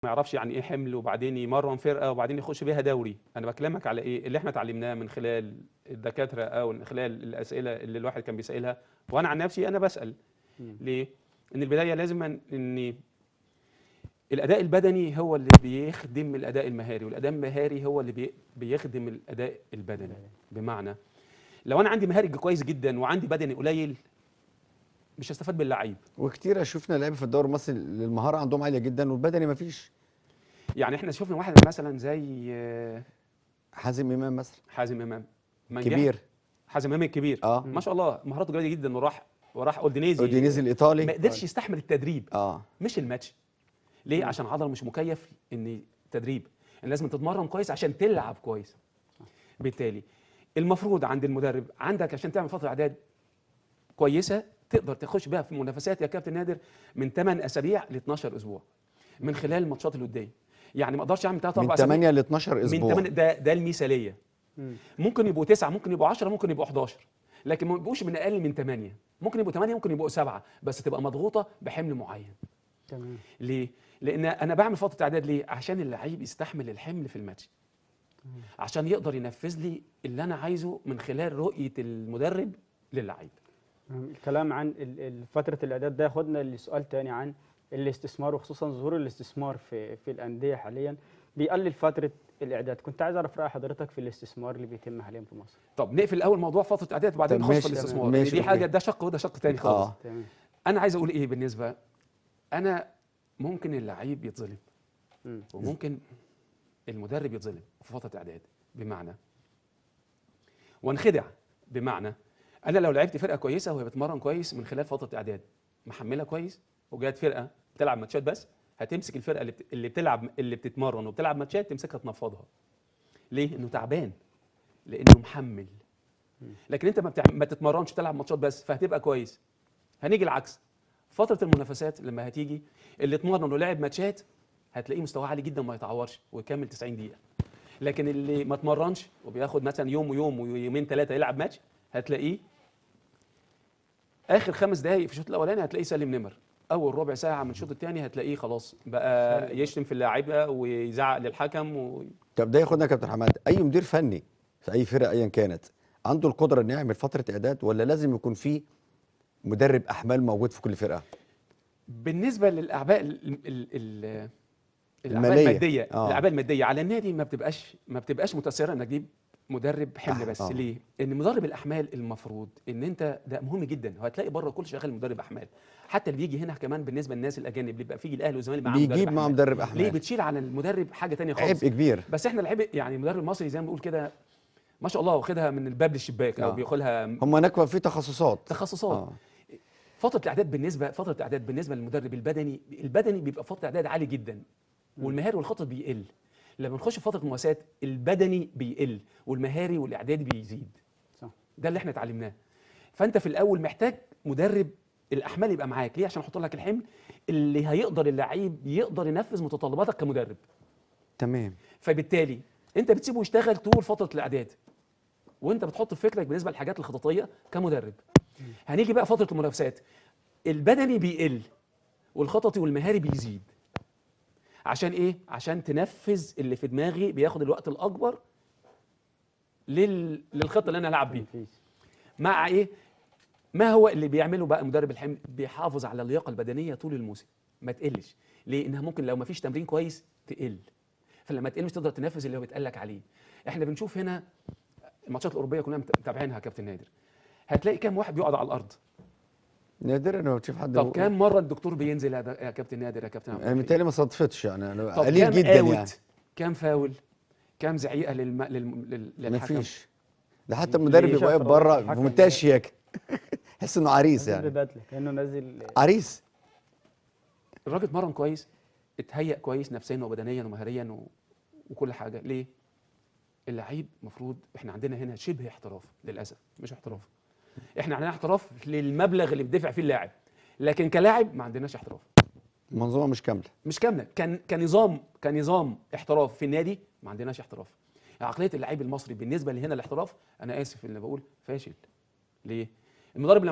ما يعرفش يعني ايه حمل، وبعدين يمرن فرقه وبعدين يخش بيها دوري. انا بكلمك على ايه اللي احنا اتعلمناه من خلال الدكاترة او من خلال الاسئلة اللي الواحد كان بيسالها، وانا عن نفسي انا بسال. ليه؟ ان البداية لازم ان الاداء البدني هو اللي بيخدم الاداء المهاري، والاداء المهاري هو اللي بيخدم الاداء البدني. بمعنى لو انا عندي مهاري كويس جدا وعندي بدني قليل مش هستفاد باللعيب. وكتير شفنا لعيبة في الدوري المصري المهارة عندهم عالية جدا والبدني مفيش. يعني احنا شفنا واحد مثلا زي حازم امام مثلا. حازم امام كبير، حازم امام الكبير ما شاء الله مهاراته جيدة جدا، وراح اودينيزي الايطالي، ما قدرش يستحمل التدريب مش الماتش. ليه؟ عشان عضلة مش مكيف ان تدريب، ان لازم تتمرن كويس عشان تلعب كويس. بالتالي المفروض عند المدرب عندك عشان تعمل فترة اعداد كويسة تقدر تخش بها في منافسات يا كابتن نادر من 8 اسابيع ل 12 اسبوع من خلال الماتشات الودية. يعني ما اقدرش اعمل 3 4 اسابيع، من 8 ل 12 اسبوع، من 8 ده المثالية. ممكن يبقوا 9، ممكن يبقوا 10، ممكن يبقوا 11، لكن ما يبقوش من اقل من 8، ممكن يبقوا 8، ممكن يبقوا 7، بس تبقى مضغوطه بحمل معين. تمام. ليه؟ لان انا بعمل فترة اعداد ليه؟ عشان اللعيب يستحمل الحمل في الماتش، عشان يقدر ينفذ لي اللي انا عايزه من خلال رؤية المدرب للعيب. الكلام عن فترة الاعداد ده ياخدنا لسؤال تاني عن الاستثمار، وخصوصا ظهور الاستثمار في الاندية حاليا بيقلل فترة الاعداد. كنت عايز اعرف راي حضرتك في الاستثمار اللي بيتم حاليا في مصر. طب نقفل الاول موضوع فترة اعداد وبعدين نخش في الاستثمار. دي حاجة، ده شق وده شق تاني خالص. تمام. انا عايز اقول ايه بالنسبة، انا ممكن اللعيب يتظلم وممكن المدرب يتظلم في فترة اعداد، بمعنى وانخدع. بمعنى انا لو لعبت فرقه كويسة وهي بتمرن كويس من خلال فترة اعداد محملها كويس، وجات فرقه بتلعب ماتشات بس، هتمسك الفرقة اللي بتلعب اللي بتتمرن وبتلعب ماتشات تمسكها تنفضها. ليه؟ انه تعبان، لانه محمل. لكن انت ما تتمرنش تلعب ماتشات بس فهتبقى كويس. هنيجي العكس، فترة المنافسات لما هتيجي اللي اتمرن ولعب ماتشات هتلاقيه مستواه عالي جدا وما يتعورش ويكمل 90 دقيقة. لكن اللي ما اتمرنش وبياخد مثلا يوم ويوم ويومين ثلاثة يلعب ماتش، هتلاقيه اخر 5 دقايق في الشوط الاولاني هتلاقيه سلم نمر، اول ربع ساعة من الشوط الثاني هتلاقيه خلاص بقى يشتم في اللاعيبه ويزعق للحكم طب ده ياخدنا يا كابتن حماد، اي مدير فني في اي فرقه ايا كانت عنده القدرة انه يعمل فترة اعداد، ولا لازم يكون في مدرب احمال موجود في كل فرقه؟ بالنسبة للاعباء الاعباء المادية، الاعباء المادية على النادي ما بتبقاش متاثرة انك تجيب مدرب حمل بس. ليه؟ ان مدرب الاحمال المفروض ان انت ده مهم جدا، وهتلاقي بره كل شغال مدرب احمال، حتى اللي بيجي هنا كمان بالنسبة للناس الاجانب بيبقى في الاهلي والزمالك معاهم بيجيب معاهم مدرب احمال. ليه؟ بتشيل على المدرب حاجة ثانية خالص، عبء كبير. بس احنا العبء يعني المدرب المصري زي ما بنقول كده ما شاء الله واخدها من الباب للشباك، او بياخدها هم هناك في تخصصات. فترة الاعداد بالنسبة للمدرب البدني بيبقى فترة اعداد عالي جدا، والمهاري والخطط بيقل. لما نخش في فترة المواساة البدني بيقل والمهاري والاعدادي بيزيد. صح. ده اللي احنا اتعلمناه. فانت في الاول محتاج مدرب الاحمال يبقى معاك، ليه؟ عشان احط لك الحمل اللي هيقدر اللعيب يقدر ينفذ متطلباتك كمدرب. تمام. فبالتالي انت بتسيبه يشتغل طول فترة الاعداد، وانت بتحط في فكرك بالنسبة للحاجات الخططيه كمدرب. هنيجي بقى فترة المنافسات، البدني بيقل والخططي والمهاري بيزيد. عشان ايه؟ عشان تنفذ اللي في دماغي، بياخد الوقت الاكبر للخطه اللي انا هلعب بيها. مع ايه؟ ما هو اللي بيعمله بقى مدرب الحمل؟ بيحافظ على اللياقة البدنية طول الموسم، ما تقلش. ليه؟ انها ممكن لو ما فيش تمرين كويس تقل، فلما تقل مش تقدر تنفذ اللي هو بيتقال لك عليه. احنا بنشوف هنا الماتشات الاوروبية كلنا متابعينها يا كابتن نادر، هتلاقي كام واحد بيقعد على الارض؟ نادرا ما بتشوف حد. طب كام مرة الدكتور بينزل يا كابتن نادر يا كابتن عبد؟ انا متهيألي ما صادفتش يعني، قليل جدا يعني. كام فاول؟ كام زعيقه للحكم؟ مفيش. ده حتى المدرب بيبقى واقف بره في منتهى الشياكه، تحس انه عريس يعني، ببدله كانه نازل عريس. الراجل اتمرن كويس، اتهيأ كويس نفسيا وبدنيا ومهاريا وكل حاجة. ليه؟ اللعيب المفروض احنا عندنا هنا شبه احتراف للاسف، مش احتراف. احنا عندنا احتراف للمبلغ اللي بيدفع فيه اللاعب، لكن كلاعب ما عندناش احتراف. المنظومة مش كاملة، مش كاملة. كان كنظام احتراف في النادي ما عندناش احتراف. عقلية اللاعب المصري بالنسبة لهنا الاحتراف، انا اسف اللي بقول فاشل. ليه؟ المدرب لما